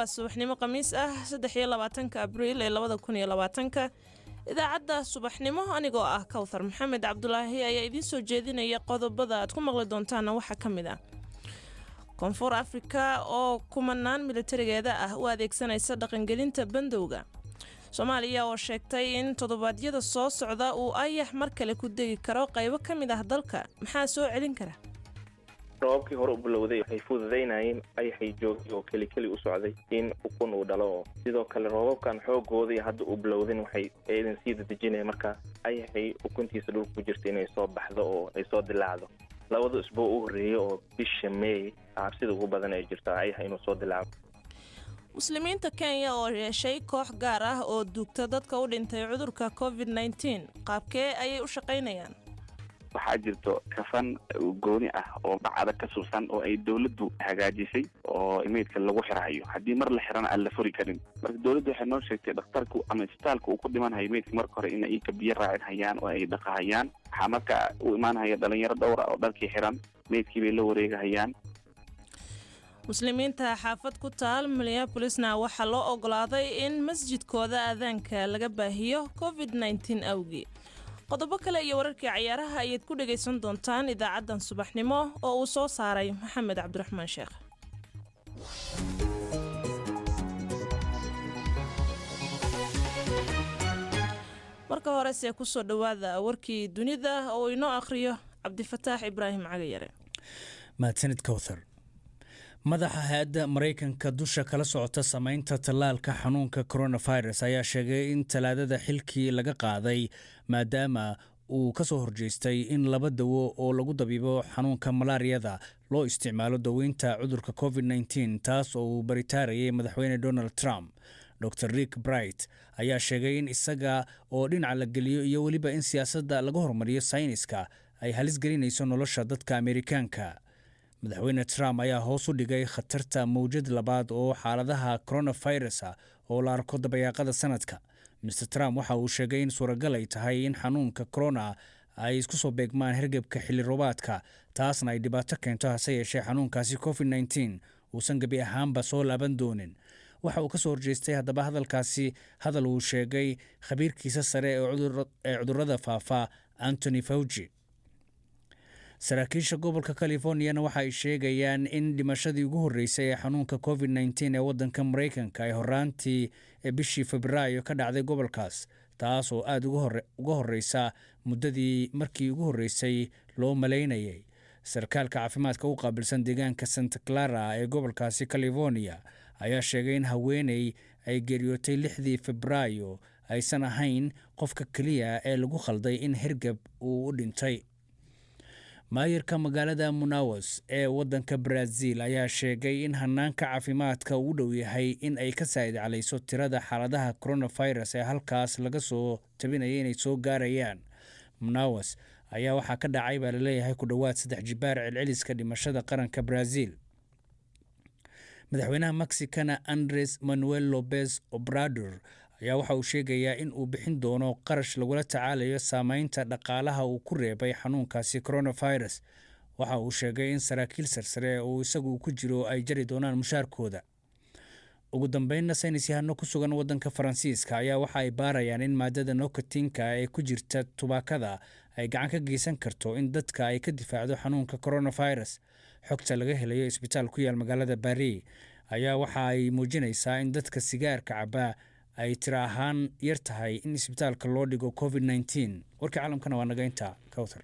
Waa subaxnimo Khamiis ah, 23-ka Abriil ee 2020-ka. Idaacadda subaxnimo anigoo ah Kawthar Maxamed Cabdulaahi ayaa idiin soo jeedinaya. Qodobada aad ku maqli doontaana waxaa ka mid ah Koonfur Afrika oo kumanaan militarigeeda ah u adeegsanaysa dhaqangelinta bandowga, Soomaaliya oo sheegtay in toddobaadyada soo socda uu ayax mar kale ku degi karo qaybo ka mid ah dalka. Maxaa soo celin kara? Roobabkii hore u bilowday waxay fududaynayeen ayaxay joogay oo keli keli u socday in ukun uu dhalo. Oo sidoo kale roobabkan xoogoodii hadda u bilowdin waxay eedan sii dadejinaya marka ayaxay ukuntiisa dhulka ku jirta inay soo baxdo oo ay soo dilaacdo. 2-da usbuuc u horreeyay oo bisha May cabsida ugu badan ay jirto ayaxa inuu soo dilaaco. Muslimiinta Kenya oo yeeshay koox gaar ah oo duugta dadka u dhintay cudurka COVID-19, qaabkee ayay u shaqaynayaan? Waxaa jirto kafan gooni ah oo bacada ka subsan oo ay dawladdu hagaajisay oo meydka lagu xirahayo. Haddii mar la xirana aan la furi karin. Marka dawladdu waxay noo sheegtay dhakhtarku ama isbitaalka uu ku dhimanhayo meydka marka hore in ay ka biyo raacin hayaan oo ay dhaqahayaan. Waxaa marka u imaanhaya dhalinyaro dhowra oo dharkii xiran, meydkii bay la wareegahayaan. Muslimiinta xaafad ku taal Minneapolisna waxaa loo ogolaaday in masjidkooda aadaanka laga baahiyo COVID-19 awgii. Qodobo kale iyo wararkii cayaaraha ayaad ku dhegaysan doontaan idaacaddan subaxnimo oo uu soo saaray Maxamed Cabdiraxmaan Sheekh. Marka horese kusoo dhowaada warkii dunida oo inoo akhriyo Cabdifataax Ibraahim Cagayare. Mahadsanid, Kowthar. Madaxa hay-adda Maraykanka dusha kala socota sameynta tallaalka xanuunka coronavirus ayaa sheegay in Talaadada xilkii laga qaaday maadaama uu ka soo horjeestay in laba dawo oo lagu dabiibo xanuunka malaariyada loo isticmaalo daweynta cudurka COVID-19, taas oo uu baritaarayay Madaxweyne Donald Trump. Dr Rick Bright ayaa sheegay in isaga oo dhinaca la geliyo iyo weliba in siyaasadda laga hormariyo sayniska ay halis gelinayso nolosha dadka Amerikaanka. Madaxweyne Trump ayaa hoos u dhigay khatarta mawjad labaad oo xaaladaha coronavirus oo la arko dabayaaqada sanadka. Mr Trump waxa uu sheegay in suuragal ay tahay in xanuunka corona ay isku soo beegmaan hergebka xilli roobaadka, taasna ay dhibaato keento, hase yeeshee xanuunkaasi COVID-19 uusan gebi ahaanba soo laaban doonin. Waxa uu ka soo horjeestay haddaba hadalkaasi hadal uu sheegay khabiirkiisa sare ee cudurrada faafa, Anthony Fauci. Saraakiisha gobolka Californiana waxa ay sheegayaan in dhimashadii ugu horreysay ee xanuunka COVID-19 ee waddanka Maraykanka ay horaantii bishii Febraayo ka dhacday gobolkaas, taas oo aada uga horreysa muddadii markii ugu horreysay loo malaynayay. Sarkaalka caafimaadka u qaabilsan deegaanka Santa Clara ee gobolkaasi California ayaa sheegay in haweeney ay geeriyootay 6-dii Febraayo aysan ahayn qofka keliya ee lagu khalday in hergab uu u dhintay. Maayirka magaalada Manaus ee waddanka Brazil ayaa sheegay in hanaanka caafimaadka uu u dhow yahay in ay ka saa'id calayso tirada xaaladaha coronavirus ee halkaas laga soo tabinaya inay soo gaarayaan. Manaus ayaa waxaa ka dhacay baa laleeyahay ku dhowaad saddex jibaar celceliska dhimashada qaranka Brazil. Madaxweynaha Mexicana Andres Manuel Lopez Obrador ayaa waxa uu sheegayaa in uu bixin doono qarash lagula tacaalayo saameynta dhaqaalaha uu ku reebay xanuunkaasi coronavirus. Waxa uu sheegay in saraakiil sarsare oo isagu ku jiro ay jari doonaan mushaarkooda. Ugu dambeynna, saynis yahano ku sugan waddanka Faransiiska ayaa waxa ay baarayaan in maadada nikotiinka ee ku jirta tubaakada ay gacan ka geysan karto in dadka ay ka difaacdo xanuunka coronavirus. Xogta laga helayo isbitaal ku yaal magaalada Baris ayaa waxa ay muujinaysaa in dadka sigaarka cabaa ay tira ahaan yar tahay in isbitaalka loo dhigo COVID-19. Warkii caalamkana waa naga intaa, Kowthar.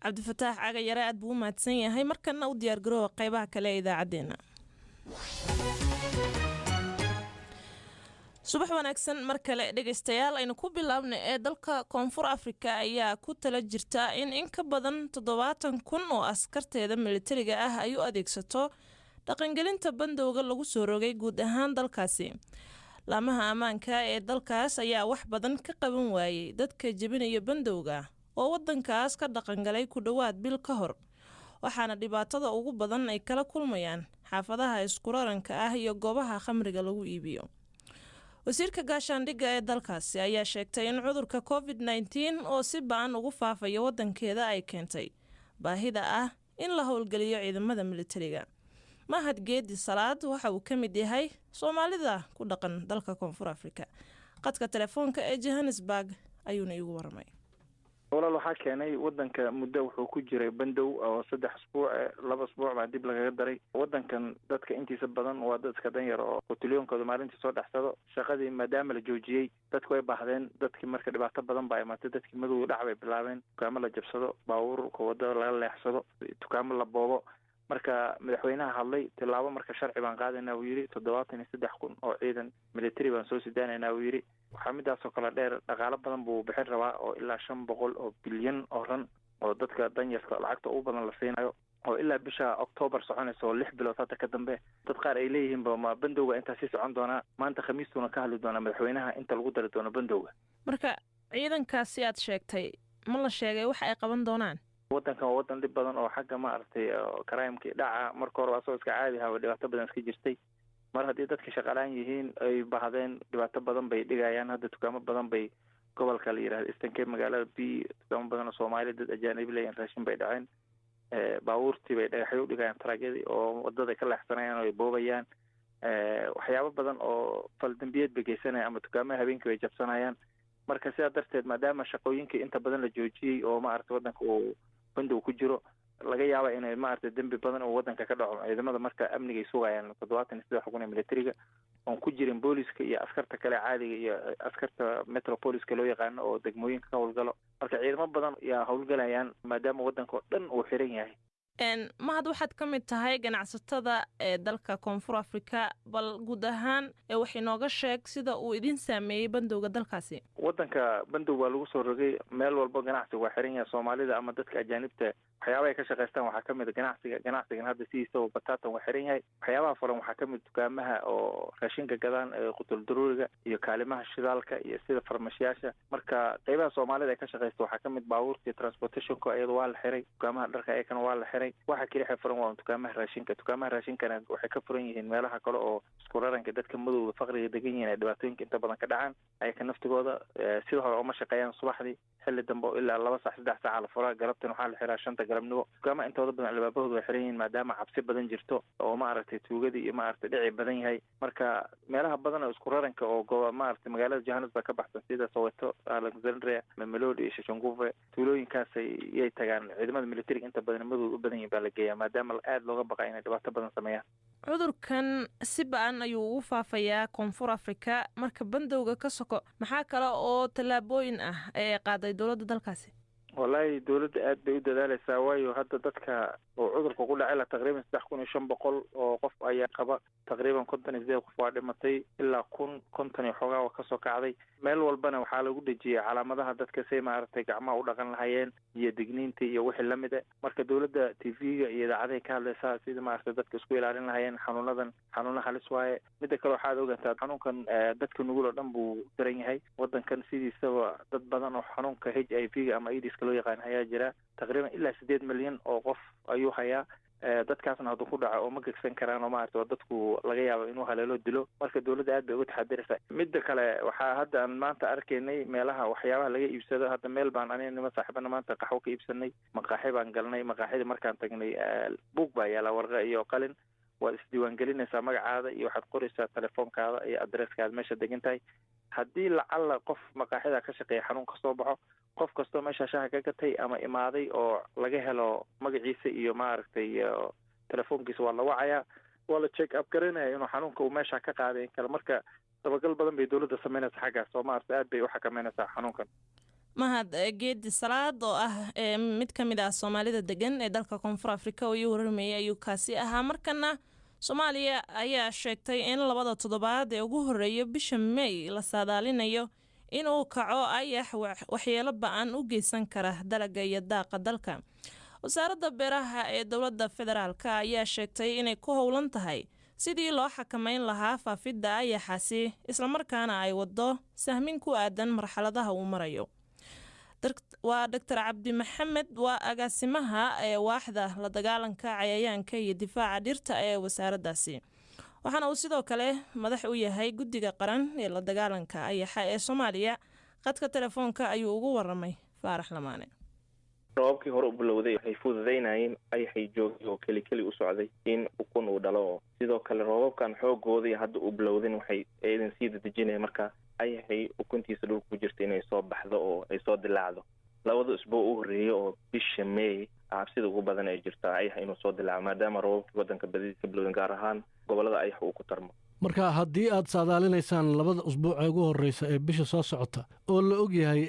Cabdifataax Cagayare aad buu u mahadsan yahay. Markana u diyaargaroowa qaybaha kale ee idaacaddeenna. Subax wanaagsan mar kale, dhegaystayaal. Aynu ku bilaabna ee dalka Koonfur Afrika ayaa ku tala jirta in ka badan 70,000 oo askarteeda militariga ah ay u adeegsato dhaqangelinta bandowga lagu soo rogay guud ahaan dalkaasi. Laamaha ammaanka ee dalkaas ayaa wax badan ka qaban waayey dadka jebinaya bandowga oo wadankaas ka dhaqangalay ku dhowaad bil ka hor, waxaana dhibaatada ugu badan ay kala kulmayaan xaafadaha iskuraranka ah iyo goobaha khamriga lagu iibiyo. Wasiirka gaashaandhigga ee dalkaasi ayaa sheegtay in cudurka COVID-19 oo si ba'an ugu faafaya wadankeeda ay keentay baahida ah in la howlgeliyo ciidamada militariga. Mahad Geedi Salaad waxa uu ka mid yahay Soomaalida ku dhaqan dalka Koonfur Afrika. Qadka telefoonka ee Johannesburg ayuuna iigu waramay. Walaal, waxaa keenay wadanka muddo wuxuu ku jiray bandow oo 3 asbuuc, 2 asbuuc baa dib lagaga daray. Wadankan dadka intiisa badan waa dad iska danyar oo qutulyoonkooda maalintii soo dhexsado. Shaqadii maadaama la joojiyey, dadku way baahdeen. Dadkii marka dhibaato badan baa imaatay. Dadkii madowga dhac bay bilaabeen, dukaamo la jabsado, baabuurka wadada laga leexsado, dukaamo la boobo. Marka madaxweynaha hadlay, tilaabo marka sharci baan qaadaynaa uu yidhi, 73,000 oo ciidan military baan soo sidaanaynaa uu yidhi. Waxaa midaasoo kale dheer, dhaqaalo badan buu bixin rabaa oo ilaa 500 oo bilyan oo ran oo dadka danyarka lacagta ugu badan la siinayo, oo ilaa bisha Octoobar soconaysa, oo 6 bilood hadda ka dambe. Dad qaar ay leeyihiinba, ma bandowga intaa sii socon doonaa? Maanta Khamiistuuna ka hadli doonaa madaxweynaha inta lagu dari doono bandowga. Marka ciidankaasi aad sheegtay, ma la sheegay waxa ay qaban doonaan? Wadankan waa wadan dhib badan oo xagga, maaragtay, crimeka dhaca. Marka hore waa soo iska caadi ahaa, dhibaato badan iska jirtay. Mar haddii dadka shaqalaan yihiin, ay bahdeen, dhibaato badan bay dhigayaan. Hadda dukaamo badan bay gobolka la yidhahda Eastern Cape, magaalada b dukaamo badan oo Soomaaliya, dad ajaanibi leeyihin, raashin bay dhaceen. Baabuurtii bay dhagaxyo u dhigayaan, taraagyadii oo wadada ka leexsanayaan oo ay boobayaan. Waxyaabo badan oo faldambiyeed bay geysanayaan ama dukaamaha habeenkii bay jabsanayaan. Marka sidaa darteed, maadaama shaqooyinkii inta badan la joojiyey oo, maaragtay, waddanka uu bandow ku jiro, laga yaaba inay, maaragtay, dembi badan uu waddanka ka dhaco. Ciidamada marka amnigay sugayaan, 73,000 ee militariga oon ku jirin booliska iyo askarta kale caadiga iyo askarta metropoliska loo yaqaano oo degmooyinka ka howlgalo. Marka ciidamo badan yaa howlgalayaan maadaama waddanka oo dhan uu xiran yahay. Mahad, waxaad ka mid tahay ganacsatada ee dalka Koonfur Africa. Bal guud ahaan wax inooga sheeg sida uu idin saameeyey bandowga dalkaasi. Waddanka bandow baa lagu soo rogay, meel walba ganacsiga waa xiran yahay. Soomaalida ama dadka ajaanibta waxyaabaha ay ka shaqaystaan waxaa kamid a ganacsiga. Ganacsigan hadda sidiisaba bataatan waa xiran yahay. Waxyaabaha furan waxaa kamid dukaamaha oo raashinka gadaan, qutul daruuriga, iyo kaalimaha shidaalka, iyo sida farmashiyaasha. Marka qeybaha Soomaalida ay ka shaqaysta waxaa kamid baabuurta iyo transportationka, iyada waa la xiray. Dukaamaha dharka ayakana waa la xiray. Waxa keliya furan waa dukaamaha raashinka. Dukaamaha raashinkana waxay ka furan yihiin meelaha kale oo isku raranka dadka madowda faqriga degan yihiin ay dhibaatooyinka inta badan ka dhacaan. Ayaka naftigooda sida hore uma shaqeeyaan. Subaxdii xilli dambe oo ilaa 2 saac, 3 saaca la furaa, galabtan waxaa la xiraa 5-ta galabnimo. Dukaamaha intooda badan albaabahooda way xiran yihiin maadaama cabsi badan jirto oo, maaragtay, tuugadii iyo, maaragtay, dhici badan yahay. Marka meelaha badan oo isku raranka oo goba, maaragtay, magaalada Johannesburg ka baxsan, sida Soweto, Alexandria, Mamelodi iyo Soshanguve, tuulooyinkaasay yay tagaan ciidamada militariga inta badan madowda u badan yihin baa la geeyaa, maadaama aada looga baqa inay dhibaato badan sameeyaan. Cudurkan si ba-an ayuu ugu faafayaa Koonfur Afrika. Marka bandowga ka soko, maxaa kale oo tallaabooyin ah ee qaaday dowladda dalkaasi? Wallaahi, dowladda aad bay u dadaaleysaa, waayo hadda dadka oo cudurka ku dhacay la taqriiban 3500 oo qof ayaa qaba, taqriiban 58 qof waa dhimatay, ilaa 1050 iyo xoogaa waa kasoo kacday. Meel walbana waxaa lagu dhejiyey calaamadaha dadka say, maaragtay, gacmaha u dhaqan lahayeen iyo digniinta iyo wixii lamid a. Marka dowladda TV-ga iyo idaacadahay ka hadlaysaa sida, maaragtay, dadka isku ilaalin lahayeen xanuunadan. Xanuuna halis waaye. Midda kale, waxaad ogataa xanuunkan dadka nugul oo dhan buu daran yahay. Wadankan sidiisaba dad badan oo xanuunka HIV-ga ama AIDSka loo yaqaan ayaa jira. Taqriiban ilaa 8 milyan oo qof ayuu hayaa. Dadkaasna hadduu ku dhaco oo ma gegsan karaan oo, maarata, waa dadku laga yaabo inuu haleelo dilo. Marka dowladda aad bay uga taxadiraysaa. Midda kale, waxaa hadda aan maanta arkaynay meelaha waxyaabaha laga iibsado. Hadda meel baan aniga nima saaxiibana maanta qaxwo ka iibsanay, maqaaxi baan galnay. Maqaaxida markaan tagnay, buug baa yaala, warqa iyo qalin. Waad isdiiwaangelinaysaa, magacaada iyo waxaad qoraysaa telefoonkaada iyo adresskaada meesha degan tahay. Haddii lacalla qof maqaaxida ka shaqeeya xanuun ka soo baxo, qof kastoo meesha shaha ka gatay ama imaaday oo laga helo magaciisa iyo, maaragtay, telefoonkiisa, waa la wacayaa, waa la check up garanaya inuu xanuunka uu meesha ka qaaday in kale. Marka dabagal badan bay dowladda samaynaysa xaggaas oo, maaragtay, aad bay u xakameynaysaa xanuunkan. Mahad Geedi Salaad oo ah mid ka mid ah Soomaalida degan ee dalka Koonfur Afrika oo ii warramayay ayuu kaasi ahaa. Markana Soomaaliya ayaa sheegtay in labada toddobaad ee ugu horreeya bisha May la saadaalinayo inuu kaco ayax waxyeelo ba-an u geysan kara dalaga iyo daaqa dalka. Wasaaradda beeraha ee dowladda federaalka ayaa sheegtay inay ku howlan tahay sidii loo xakameyn lahaa faafidda ayaxaasi, islamarkaana ay waddo sahmin ku aadan marxaladaha uu marayo. Waa Doctor Cabdi Maxamed, waa agaasimaha ee waaxda la dagaalanka cayayaanka iyo difaaca dhirta ee wasaaraddaasi, waxaana uu sidoo kale madax u yahay guddiga qaran ee la dagaalanka ayaxa ee Soomaaliya. Qadka telefoonka ayuu ugu waramay Faarax Lamaane. Roobabkii hore u bilowday waxay fududaynayeen ayaxay joogay oo keli keli u socday in ukun uu dhalo oo sidoo kale roobabkan xoogoodii hadda u bilowdin waxay iidan sii dadejinaya marka ayaxay ukuntiisa dhulka ku jirta inay soo baxdo oo ay soo dilaacdo. Labada usbuuc u horreeyay oo bisha May cabsida ugu badan ay jirta ayax inuu soo dilaaco, maadaama roobabkii waddanka badidii ka bilowden, gaar ahaan gobollada ayax uu ku tarmo. Marka haddii aad saadaalinaysaan labada usbuuc ee ugu horreysa ee bisha soo socota, oo la og yahay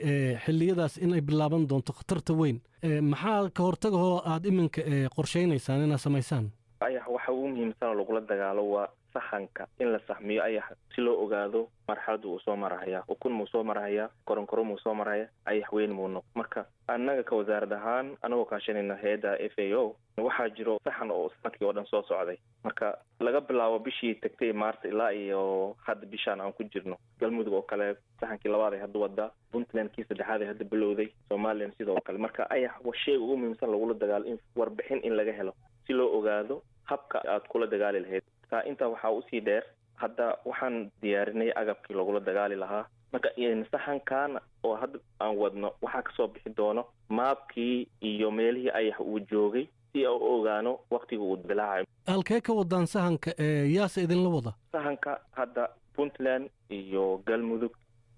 xilliyadaas inay bilaaban doonto khatarta weyn, maxaa ka hortagahoo aad iminka qorshaynaysaan inaad samaysaan? Ayax waxa ugu muhiimsan oo lagula dagaalo waa sahanka, in la sahmiyo ayax si loo ogaado marxaladda uu soo marahaya. Ukun muu soo marahaya, koronkoro muu soo marahaya, ayax weyn muu noq? Marka annaga ka wasaarad ahaan, anagoo kaashanayna hay-adda FAO, waxaa jiro saxan oo sanadkii oo dhan soo socday. Marka laga bilaabo bishii tagtay Maars ilaa iyo hadda bishaan aan ku jirno, Galmudug oo kale saxankii labaad ay hadda wadaa, Puntland kii saddexaad ay hadda bilowday, Somaliland sidoo kale. Marka ayax sheyga ugu muhiimsan lagula dagaalo in warbixin in laga helo si loo ogaado habka aad kula dagaali lahayd. Taa intaa waxaa usii dheer, hadda waxaan diyaarinay agabkii lagula dagaali lahaa. Marka saxankan oo hadda aan wadno waxaa kasoo bixi doono maabkii iyo meelihii ayax uu joogay si aan u ogaano waktiga uu dilaacayo. Halkee ka wadaan sahanka, yaase idinla wada? Sahanka hadda Puntland iyo Galmudug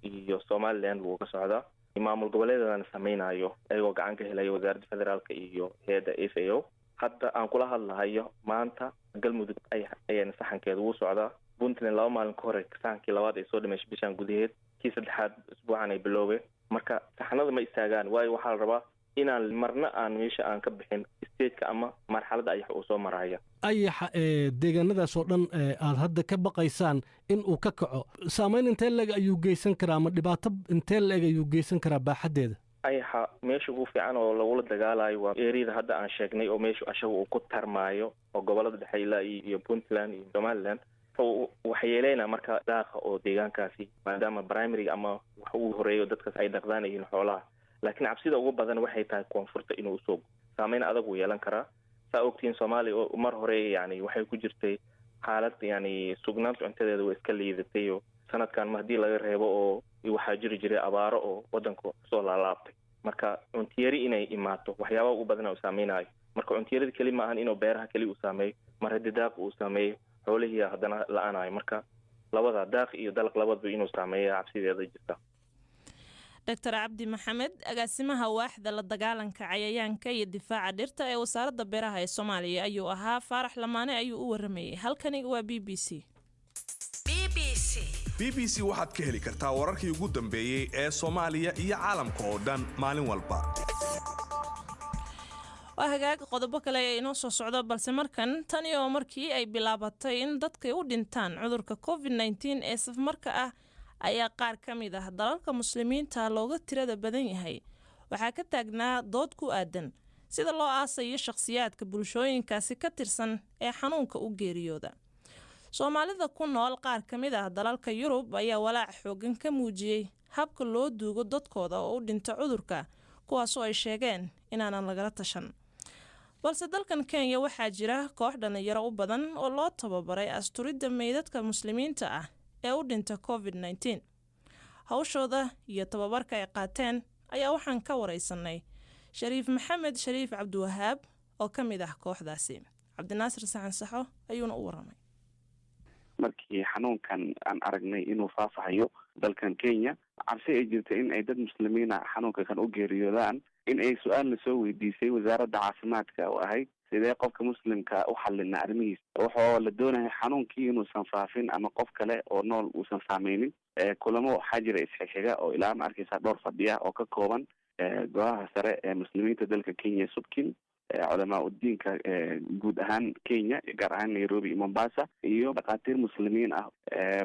iyo Somaliland wuu ka socdaa. Maamul goboleedana samaynayo ayagoo gacan ka helaya wasaaradda federaalka iyo hay-adda FAO. Hadda aan kula hadlahayo maanta, Galmudug ayana saxankeeda wuu socdaa. Puntland 2 maalin ka hore saxankii labaad ay soo dhameyshay bishaan gudaheed, kii saddexaad isbuucan ay biloobeen. Marka saxanada ma istaagaan, waayo waxaa la rabaa inaan marna aan meesha aan ka bixin stageka ama marxaladda ayax uu soo maraya. Ayaxa ee deegaanadaas oo dhan aad hadda ka baqaysaan in uu ka kaco, saamayn intee leeg ayuu geysan karaa ama dhibaato intee leeg ayuu geysan karaa baaxaddeeda? Ayaxa meesha ugu fiican oo lagula dagaalayo waa areada hadda aan sheegnay oo meesha ashaga uu ku tarmaayo, oo gobolada dhexe ilaa iyo Puntland iyo Somaliland. Wuxuu waxyeeleynaa marka daaqa oo deegaankaasi, maadaama primaryga ama wax ugu horeeyo dadkaas ay dhaqdaan yihiin xoolaha. Laakiin cabsida ugu badan waxay tahay koonfurta inuu usoo saameyn adag uu yeelan karaa. Saa ogtihiin, Soomaaliya mar hore yani waxay ku jirtay xaalad yani sugnaanta cuntadeeda way iska liidatay, oo sanadkan ma haddii laga reebo oo waxaa jiri jiray abaaro oo wadanka kusoo laalaabtay. Marka cuntiyari inay imaato waxyaabaha ugu badana uu saameynayo. Marka cuntiyarida keli ma ahan inuu beeraha keli uu saameeyo, mar haddii daaq uu saameeyo xoolihii haddana la-aanayo. Marka labada daaq iyo dalaq labadba inuu saameeya cabsideeda jirta. Doctor Cabdi Maxamed, agaasimaha waaxda la dagaalanka cayayaanka iyo difaaca dhirta ee wasaaradda beeraha ee Soomaaliya ayuu ahaa. Faarax Lamaane ayuu u waramayay. Halkani waa BBC. BBC waxaad ka heli kartaa wararkii ugu dambeeyey ee Soomaaliya iyo caalamka oo dhan maalin walba. Waa hagaag, qodobo kale ee inoo soo socdo, balse markan, tani oo markii ay bilaabatay in dadkay u dhintaan cudurka COVID-19 ee safmarka ah ayaa qaar ka mid ah dalalka Muslimiinta looga tirada badan yahay waxaa ka taagnaa dood ku aadan sida loo aasayo shakhsiyaadka bulshooyinkaasi ka tirsan ee xanuunka u geeriyooda. Soomaalida ku nool qaar ka mid ah dalalka Yurub ayaa walaac xoogan ka muujiyey habka loo duugo dadkooda oo u dhinta cudurka, kuwaasoo ay sheegeen inaanan lagala tashan. Balse dalkan Kenya waxaa jira koox dhallinyaro u badan oo loo tababaray asturidda meydadka Muslimiinta ah ee u dhinta COVID-19. Hawshooda iyo tababarka ay qaateen ayaa waxaan ka wareysanay Shariif Maxamed Shariif Cabdiwahaab oo ka mid ah kooxdaasi. Cabdinaasir Saxan Saxo ayuuna u waramay. Markii xanuunkan aan aragnay inuu faafahayo dalkan Kenya, cabsi ay jirta in ay dad Muslimiina xanuunka kan u geeriyoodaan, in ay su-aalna soo weydiisay wasaaradda caafimaadka oo ahayd sidee qofka Muslimka u xalina arrimihiisa, wuxuu la doonaya xanuunkii inuusan faafin ama qof kale oo nool uusan saameynin. Kulamo waxaa jira isxigxiga oo ilaa ma arkeysa dhowr fadhiya oo ka kooban golaha sare ee Muslimiinta dalka Kenya, SUPKEM, culamaa udiinka guud ahaan Kenya, gaar ahaan Nairobi iyo Mombasa, iyo dhakhaatiir Muslimiin ah.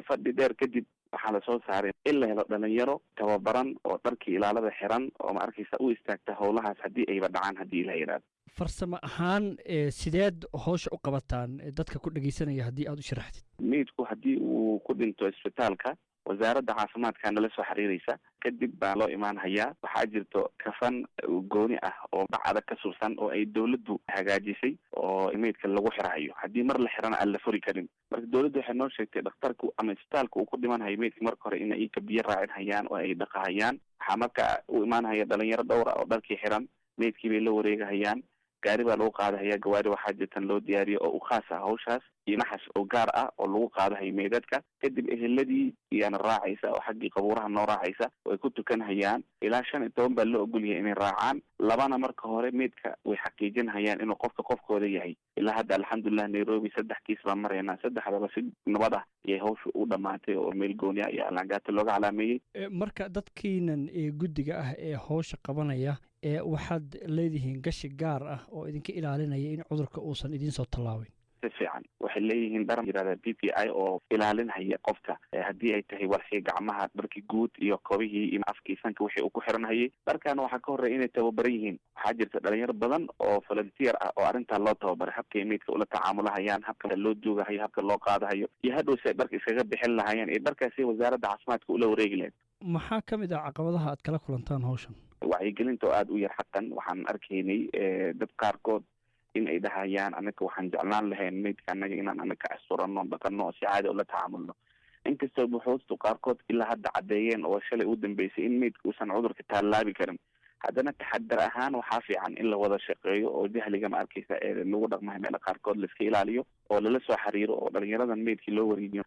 Fadhi dheer kadib waxaa lasoo saaray in la helo dhalinyaro tababaran oo dharkii ilaalada xiran oo ma arkeysa u istaagta howlahaas haddii ayba dhacaan, haddii Ilah yidhahdo. Farsamo ahaan sideed howsha u qabataan, dadka ku dhegeysanaya haddii aada u sharaxdid? Meydku haddii uu ku dhinto isbitaalka, wasaaradda caafimaadka nala soo xiriireysa, kadib baa loo imaan hayaa. Waxaa jirto kafan gooni ah oo bac adag ka subsan oo ay dawladdu hagaajisay oo meydka lagu xirahayo, haddii mar la xirana aan la furi karin. Marka dawladdu waxay noo sheegtay dhakhtarku ama isbitaalka uu ku dhiman hayo meydka marka hore in ay ka biyo raacin hayaan oo ay dhaqahayaan. Waxaa marka u imaan haya dhalinyaro dhowr ah oo dharkii xiran. Meydkii bay la wareegahayaan, gaari baa lagu qaadahaya. Gawaari waxaa jirtan loo diyaariyo oo u khaas ah hawshaas, iyo naxash oo gaar ah oo lagu qaadahayo meydadka. Kadib eheladii iyaana raacaysa oo xaggii qabuuraha noo raacaysa oo ay ku tukanhayaan. Ilaa 15 baa loo ogol yahay inay raacaan. Labana marka hore meydka way xaqiijinhayaan inuu qofka qofkooda yahay. Ilaa hadda, alxamdulilah, Nairobi saddex kiis baan maraynaa. Saddexdaba si nabad ah ayay hawsha u dhamaatay oo meel gooni ah iyo Langata looga calaameeyey. Marka dadkiinan ee guddiga ah ee howsha qabanaya, ee waxaad leedihiin gashi gaar ah oo idinka ilaalinaya in cudurka uusan idiin soo tallaabin? Si fiican, waxay leeyihiin dhar yirahda PPE oo ilaalinhaya qofka, haddii ay tahay walxii gacmaha, dharkii guud iyo kobihii iyo afkii, sanka wixii uu ku xiranhayay. Dharkaana waxaa ka horreya inay tababaran yihiin. Waxaa jirta dhalinyaro badan oo volunteer ah oo arrintaa loo tababaray, habkay meydka ula tacaamulahayaan, habka loo duugahayo, habka loo qaadahayo iyo hadhow si ay dharka iskaga bixin lahaayeen iyo dharkaasi wasaaradda caafimaadka ula wareegi lahayd. Maxaa ka mid ah caqabadaha aad kala kulantaan hawshan? Wacyigelinta oo aada u yar. Xaqan waxaan arkaynay dad qaarkood in ay dhahayaan, "Anaka waxaan jeclaan lahayn meydka annaga inaan anaka asturano, dhaqano, si caadi ula tacaamulno," inkastoo buxuustu qaarkood ilaa hadda caddeeyeen oo shalay u dambeysay in meydka uusan cudurka taalaabi karin. Haddana taxadar ahaan waxaa fiican in la wada shaqeeyo oo jahliga, ma arkeysa, ee lagu dhaqmahay meelo qaarkood laiska ilaaliyo oo lala soo xiriiro oo dhalinyaradan meydkii loo wareejiyo,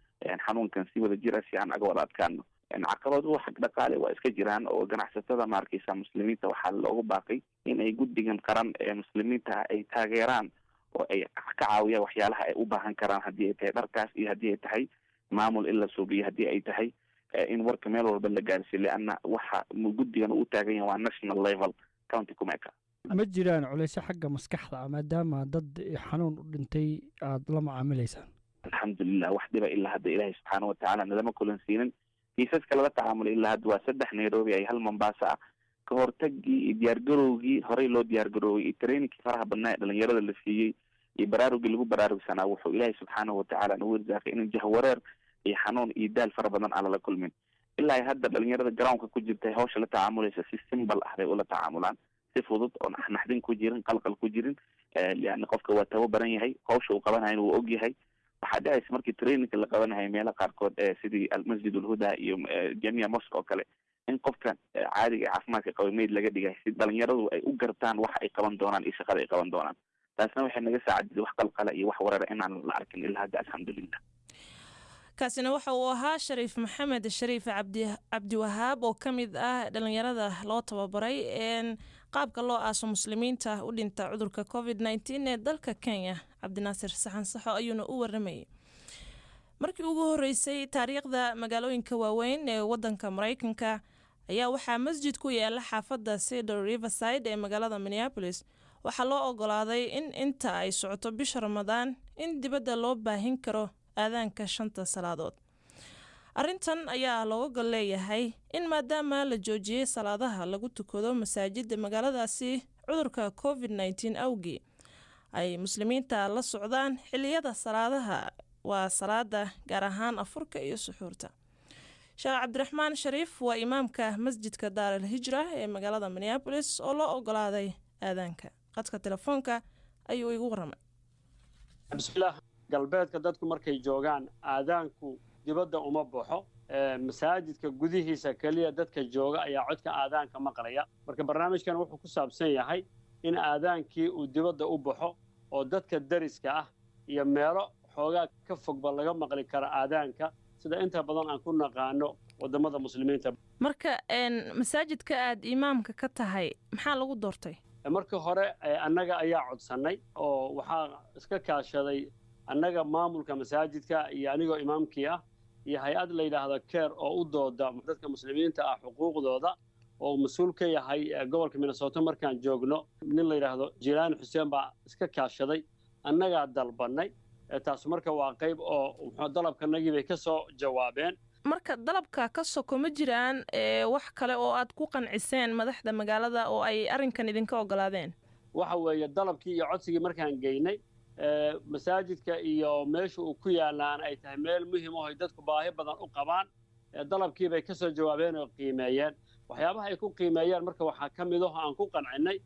xanuunkan si wada jir ah si aan aga wada adkaano. Caqabaduhu xag dhaqaale waa iska jiraan oo ganacsatada, ma arkeysa, muslimiinta waxaa loogu baaqay in ay guddigan qaran ee muslimiinta ay taageeraan oo ay ka caawiyaan waxyaalaha ay u baahan karaan, haddii ay tahay dharkaas iyo haddii ay tahay maamul in la suubiyo, haddii ay tahay in warka meel walba la gaarsiiyo, lianna waxa guddigan uu taagan yahay waa national level, county kumeka. Ma jiraan culaysyo xagga maskaxda ah maadaama dad xanuun u dhintay aada la macaamilaysaan? Alxamdulilah, wax dhiba ilaa hadda Ilaahay subxaana watacaala nalama kulansiinin. Kiisaska lala tacaamulay ilaa hadda waa saddex Nairobi ay hal Mombasa ah. Ka hortagii iyo diyaargarowgii horey loo diyaargarooway iyo trainingkii faraha badnaa ee dhalinyarada la siiyey iyo baraarugii lagu baraarugsanaa wuxuu Ilaahay subxaanahu watacaala nagu irsaaqay in jahwareer iyo xanuun iyo daal fara badan aan lala kulmin. Ilaa hadda dhalinyarada garoonka ku jirta hawsha la tacaamulaysa si simple ah bay ula tacaamulaan, si fudud oon naxdin ku jirin, qalqal ku jirin. Yani qofka waa tababaran yahay, hawsha uu qabanayana wuu og yahay. Waxaa dhacaysa markii trainingka la qabanahay meelo qaarkood sidii Almasjid Alhuda iyo Jamia Mosque oo kale in qofka caadiga ee caafimaadka qabay meyd laga dhigay si dhalinyaradu ay u gartaan waxa ay qaban doonaan iyo shaqada ay qaban doonaan. Taasna waxay naga saacaday wax qalqala iyo wax wareera inaan la arkin ilaa hadda, alxamdulilah. Kaasina waxa uu ahaa Shariif Maxamed Shariif Cabdiwahaab oo ka mid ah dhalinyarada loo tababaray qaabka loo aaso muslimiinta u dhinta cudurka COVID-19 ee dalka Kenya. Cabdinaasir Saxan Saxo ayuuna u waramayay. Markii ugu horeysay taariikhda magaalooyinka waaweyn ee wadanka Mareykanka ayaa waxaa masjid ku yaala xaafadda Cedar Riverside ee magaalada Minneapolis waxaa loo ogolaaday in inta ay socoto bisha Ramadaan in dibadda loo baahin karo aadaanka shanta salaadood. Arrintan ayaa looga gol leeyahay in maadaama la joojiyey salaadaha lagu tukado masaajida magaaladaasi cudurka COVID-19 awgii, ay muslimiinta la socdaan xiliyada salaadaha, waa salaada gaar ahaan afurka iyo suxuurta. Sheekh Cabdiraxmaan Shariif waa imaamka masjidka Daar al Hijra ee magaalada Minneapolis oo loo ogolaaday aadaanka. Qadka telefoonka ayuu igu waramay. Bismillaah. Galbeedka dadku markay joogaan aadaanku dibadda uma baxo. Masaajidka gudihiisa keliya dadka jooga ayaa codka aadaanka maqlaya. Marka barnaamijkan wuxuu ku saabsan yahay in aadaankii uu dibadda u baxo oo dadka dariska ah iyo meelo xoogaa ka fogba laga maqli karo aadaanka, sida inta badan aan ku naqaano waddamada muslimiinta. Marka masaajidka aad imaamka ka tahay maxaa lagu doortay? Markii hore annaga ayaa codsannay oo waxaa iska kaashaday annaga maamulka masaajidka iyo anigoo imaamkii ah iyo hay-ad la yidhaahdo CAIR oo u dooda dadka muslimiinta ah xuquuqdooda, oo mas-uul ka yahay gobolka Minnesota markaan joogno, nin la yidhaahdo Jilaani Xuseen baa iska kaashaday. Annagaa dalbannay taas. Marka waa qayb oo dalabkanagii bay ka soo jawaabeen. Marka dalabka ka soko ma jiraan wax kale oo aad ku qanciseen madaxda magaalada oo ay arrinkan idinka ogolaadeen? Waxa weeye, dalabkii iyo codsigii markaan geynay masaajidka iyo meesha uu ku yaalaan ay tahay meel muhiim ah oy dadku baahi badan u qabaan, dalabkii bay ka soo jawaabeen oo qiimeeyeen. Waxyaabaha ay ku qiimeeyeen marka waxaa ka mid ah oo aan ku qancinay,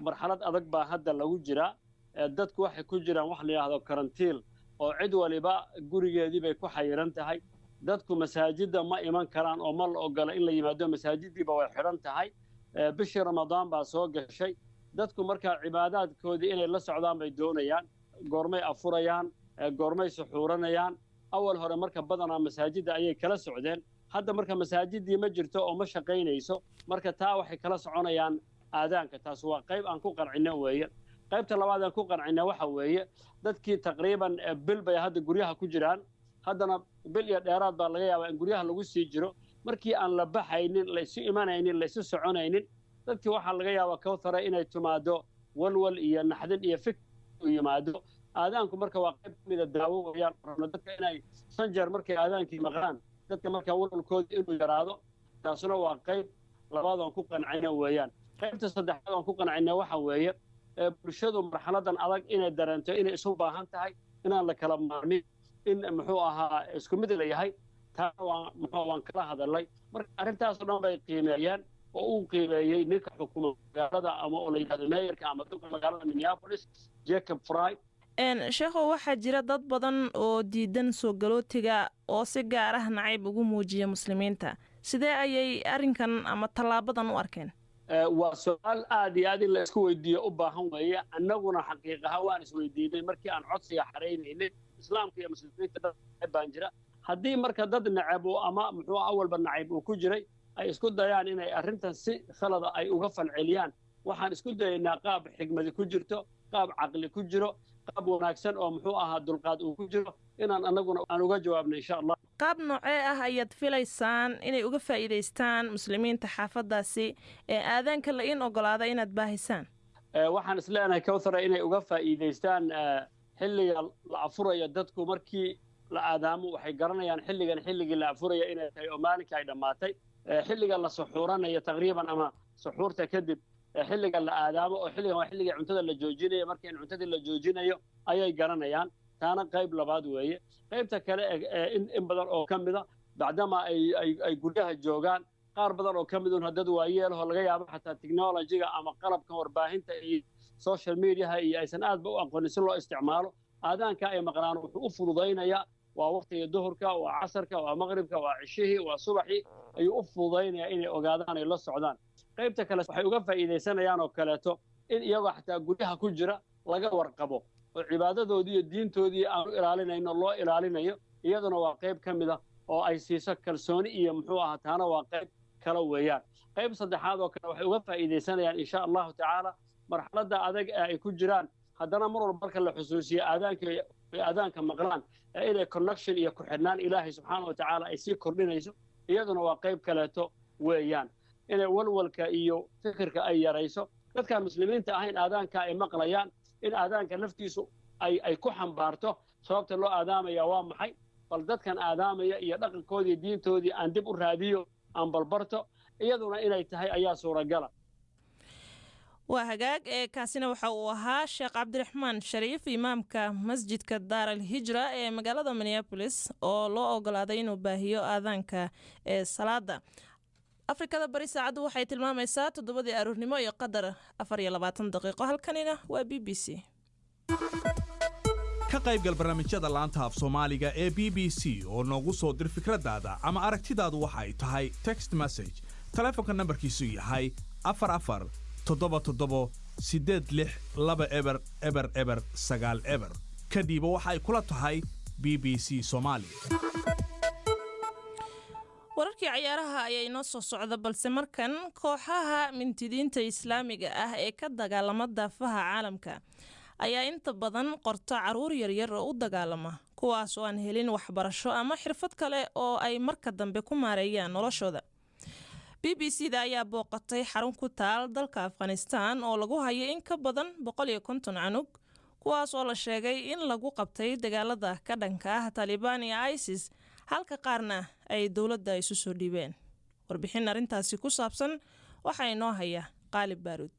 marxalad adag baa hadda lagu jiraa. Dadku waxay ku jiraan wax la yidhaahdo karantiil oo cid waliba gurigeedii bay ku xayiran tahay. Dadku masaajidda ma iman karaan oo ma la ogola in la yimaado, masaajiddiiba way xidhan tahay. Bishii Ramadaan baa soo gashay. Dadku markaa cibaadaadkoodii inay la socdaan bay doonayaan. Goormay afurayaan, goormay suxuuranayaan? Awal hore marka badanaa masaajidda ayay kala socdeen. Hadda marka masaajidii ma jirto oo ma shaqaynayso. Marka taa waxay kala soconayaan aadaanka. Taas waa qayb aan ku qancino weeye. Qaybta labaad aan ku qancina waxa weeye, dadkii taqriiban bil bay hadda guryaha ku jiraan. Haddana bil iyo dheeraad baa laga yaabaa in guryaha lagu sii jiro. Markii aan la baxaynin, la isu imanaynin, la isu soconaynin, dadkii waxaa laga yaabaa, Kawthara, inay timaado walwal iyo naxdin iyo fikir u yimaado. Aadaanku marka waa qayb kamida daawo weeyaan. Rabno dadka inay shan jeer markay aadaankii maqlaan, dadka markaa walwalkooda inuu yaraado. Taasuna waa qayb labaad oon ku qancina weeyaan. Qaybta saddexaad oon ku qancina waxa weeye, bulshadu marxaladan adag inay dareento inay isu baahan tahay, inaan la kala maarmin, in muxuu ahaa isku mid la yahay. Taana waan muxuu waan kala hadalnay. Marka arrintaasoo dhan bay qiimeeyeen oo uu qiimeeyey ninka xukuma magaalada ama oo la yidhahdo mayorka ama duqa magaalada Minneapolis, Jacob Frey. Sheekhow, waxaa jira dad badan oo diidan soo galootiga oo si gaar ah nacayb ugu muujiya Muslimiinta. Sidee ayay arrinkan ama tallaabadan u arkeen? Waa su-aal aad iyo aad in la isku weydiiyo u baahan weeye. Annaguna xaqiiq ahaan waan isweydiinay markii aan codsiga xaraynaynay. Islaamka iyo Muslimiinta dad neceb baan jira. Haddii marka dad neceb oo ama muxuu awalba nacayb uu ku jiray ay isku dayaan inay arrintan si khalada ay uga falceliyaan, waxaan isku dayaynaa qaab xigmadi ku jirto, qaab caqli ku jiro, qaab wanaagsan oo muxuu ahaa dulqaad uu ku jiro inaan annaguna aan uga jawaabno, insha Allah. Qaab noocee ah ayaad filaysaan inay uga faa'iidaystaan Muslimiinta xaafaddaasi ee aadaanka la in ogolaada inaad baahisaan? Waxaan is leenahay, Kawthara, inay uga faa'iidaystaan xilliga la afurayo. Dadku markii la aadaamo waxay garanayaan xilligan xilligii la afuraya inay tahay oo maalinka ay dhammaatay. Xilliga la suxuuranayo taqriiban ama suxuurta kadib xilliga la aadaamo, oo xilligan waa xilliga cuntada la joojinayo, marka in cuntadii la joojinayo ayay garanayaan. Taana qayb labaad weeye. Qaybta kale in badan oo ka mida, bacdama ay guryaha joogaan, qaar badan oo ka miduna dad waayeelahoo laga yaabo xataa technologyga ama qalabkan warbaahinta iyo social mediaha iyo aysan aadba u aqoonin si loo isticmaalo, aadaanka ay maqlaan wuxuu u fududaynayaa waa waqtiga duhurka, waa casarka, waa maqribka, waa cishihii, waa subaxii ayuu u fududaynayaa inay ogaadaan ay la socdaan. Qaybta kale waxay uga faa'iidaysanayaan oo kaleeto in iyagoo xataa guryaha ku jira laga warqabo oo cibaadadoodii iyo diintoodii aanu ilaalinayno, loo ilaalinayo. Iyaduna waa qayb ka mid a oo ay siiso kalsooni iyo muxuu ahaa. Taana waa qayb kale weeyaan. Qayb saddexaad oo kale waxay uga faa'iidaysanayaan, insha Allahu tacaala, marxaladda adag ee ay ku jiraan, haddana mar walba marka la xusuusiyo aadaanka ay aadaanka maqlaan inay connection iyo ku xidhnaan Ilaahay subxaana wa tacaala ay sii kordhinayso. Iyaduna waa qayb kaleeto weeyaan, inay walwalka iyo fikirka ay yarayso. Dadkaan Muslimiinta ahayn aadaanka ay maqlayaan, in aadaanka laftiisu ay ku xambaarto sababta loo aadaamaya waa maxay, bal dadkan aadaamaya iyo dhaqankoodii, diintoodii aan dib u raadiyo, aan balbarto, iyaduna inay tahay ayaa suuragala. Waa hagaag. Ee kaasina waxa uu ahaa Sheekh Cabdiraxmaan Shariif, imaamka masjidka Daar al Hijra ee magaalada Minneapolis, oo loo ogolaaday inuu baahiyo aadaanka ee salaada. Afrikada Bari saacaddu waxay tilmaamaysaa 7dii aroornimo iyo qadar 24 daqiiqo. Halkanina waa BBC. Ka qaybgal barnaamijyada laanta af Soomaaliga ee BBC oo noogu soo dir fikradaada ama aragtidaadu waxa ay tahay text message, taleefonka nambarkiisu yahay 447786200090. Kadhiiba waxa ay kula tahay BBC Soomaali. Wararkii cayaaraha ayaa inoo soo socda, balse markan kooxaha mintidiinta Islaamiga ah ee ka dagaalama daafaha caalamka ayaa inta badan qorta caruur yaryar oo u dagaalama, kuwaas oo aan helin waxbarasho ama xirfad kale oo ay marka dambe ku maareeyaan noloshooda. BBC da ayaa booqatay xarun ku taal dalka Afghanistan oo lagu hayo in ka badan 150 canug, kuwaas oo la sheegay in lagu qabtay dagaalada ka dhanka ah Taalibaan iyo ISIS, halka qaarna ay dowladda isu soo dhiibeen. Warbixin arrintaasi ku saabsan waxaa inoo haya Qaalib Baaruud.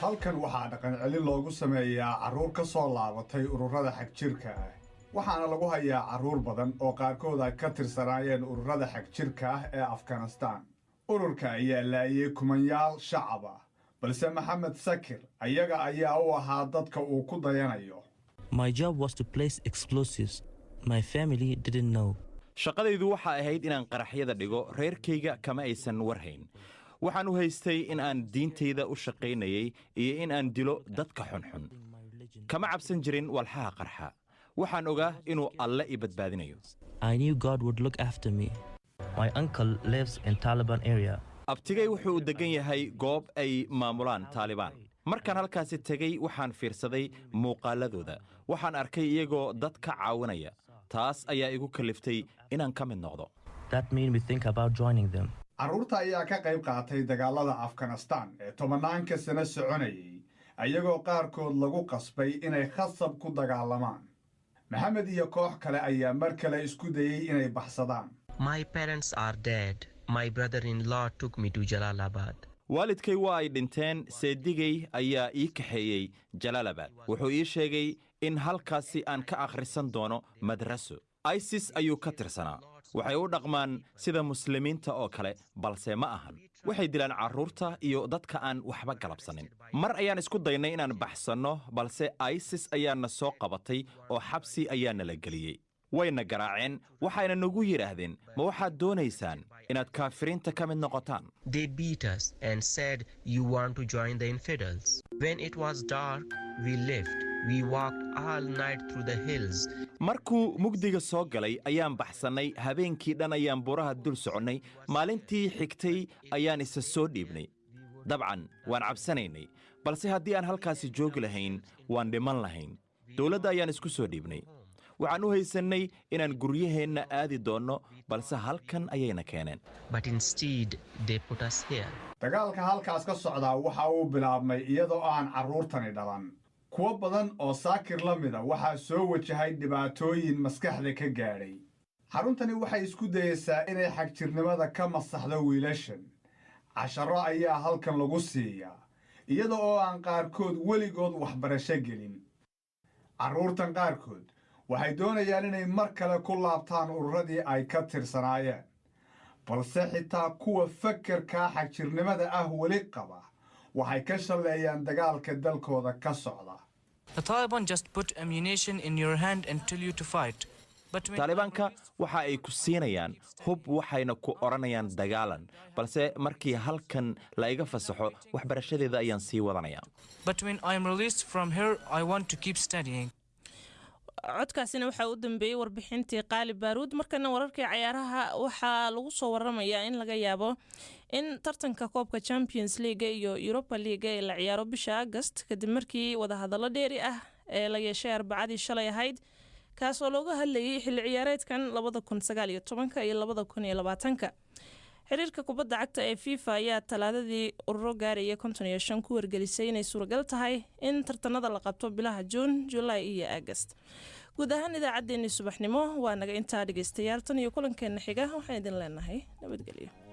Halkan waxaa dhaqan celin loogu sameeyaa carruur ka soo laabatay ururada xagjirka ah. Waxaana lagu hayaa carruur badan oo qaarkood ay ka tirsanaayeen ururada xagjirka ah ee Afghanistaan. Ururka ayaa laayay kumanyaal shacab ah, balse Maxamed Sakir ayaga ayaa u ahaa dadka uu ku dayanayo. My job was to place explosives. My family didn't know. Shaqadaydu waxaa ahayd inaan qaraxyada dhigo. Reerkayga kama aysan warhayn. Waxaan u haystay in aan diintayda u shaqaynayay iyo in aan dilo dadka xunxun. Kama cabsan jirin walxaha qarxa. Waxaan ogaa inuu Alle i badbaadinayo. I knew God would look after me. My uncle lives in Taliban area. Abtigay wuxuu degan yahay goob ay maamulaan Taalibaan. Markaan halkaasi tegey, waxaan fiirsaday muuqaaladooda. Waxaan arkay iyagoo dad ka caawinaya. Taas ayaa igu kalliftay inaan ka mid noqdo. That made me think about joining them. Carruurta ayaa ka qayb qaatay dagaalada Afghanistan ee tobanaanka sano soconayay, ayagoo qaarkood lagu qasbay inay khasab ku dagaalamaan. Maxamed iyo koox kale ayaa mar kale isku dayey inay baxsadaan. My parents are dead. My brother in law took me to Jalalabad. Waalidkay waa ay dhinteen. Seedigay ayaa ii kaxeeyey Jalaalabad. Wuxuu ii sheegay in halkaasi aan ka akhrisan doono madraso. ISIS ayuu ka tirsanaa. Waxay u dhaqmaan sida Muslimiinta oo kale, balse ma ahan. Waxay dilaan carruurta iyo dadka aan waxba galabsanin. Mar ayaan isku daynay inaan baxsanno, balse ISIS ayaana soo qabatay oo xabsi ayaa nala geliyey. Wayna garaaceen, waxayna nagu yidhaahdeen: "Ma waxaad doonaysaan inaad kaafiriinta ka mid noqotaan?" They beat us and said, "You want to join the infidels." When it was dark, we left. We walked all night through the hills. Markuu mugdiga soo galay ayaan baxsannay. Habeenkii dhan ayaan buuraha dul soconnay. Maalintii xigtay ayaan isa soo dhiibnay. Dabcan waan cabsanaynay, balse haddii aan halkaasi joogi lahayn, waan dhiman lahayn. Dowladda ayaan isku soo dhiibnay. Waxaan u haysannay inaan guryaheenna aadi doonno, balse halkan ayayna keeneen. But instead, they put us here. Dagaalka halkaas ka socdaa waxa uu bilaabmay iyadoo aan carruurtani dhalan. Kuwo badan oo Saakir la mida waxaa soo wajahay dhibaatooyin maskaxda ka gaadhay. Xaruntani waxay isku dayeysaa inay xagjirnimada ka masaxdo wiilashan. Casharro ayaa halkan lagu siiyaa, iyada oo aan qaarkood weligood waxbarasho gelin. Carruurtan qaarkood waxay doonayaan inay mar kale ku laabtaan ururadii ay ka tirsanaayeen, balse xitaa kuwa fakarkaa xagjirnimada ah weli qaba waxay ka shalleeyaan dagaalka dalkooda ka socda. The Taliban just put ammunition in your hand and tell you to fight. But when Taalibaanka waxa ay ku siinayaan hub, waxayna ku odhanayaan dagaalan, balse markii halkan la iga fasaxo, waxbarashadeeda ayaan sii wadanayaa. But when I am released from here, I want to keep studying. Codkaasina waxaa u dambeeyey warbixintii Qaali Baaruud. Markana wararkii cayaaraha. Waxaa lagu soo waramayaa in laga yaabo in tartanka koobka Champions League iyo Europa League ee la ciyaaro bisha Agast, kadib markii wadahadallo dheeri ah ee la yeeshay Arbacadii shalay ahayd, kaas oo looga hadlayay xilli ciyaareedkan 2019-ka iyo 2020-ka. Xiriirka kubadda cagta ee FIFA ayaa Talaadadii ururo gaaraya 55 ku wargelisay inay suuragal tahay in tartanada la qabto bilaha Juun, Julaay iyo Agast. Guud ahaan idaacaddeenii subaxnimo waa naga intaa, dhegeystayaal. Tan iyo kulankeenna xiga waxaan idin leenahay nabadgelyo.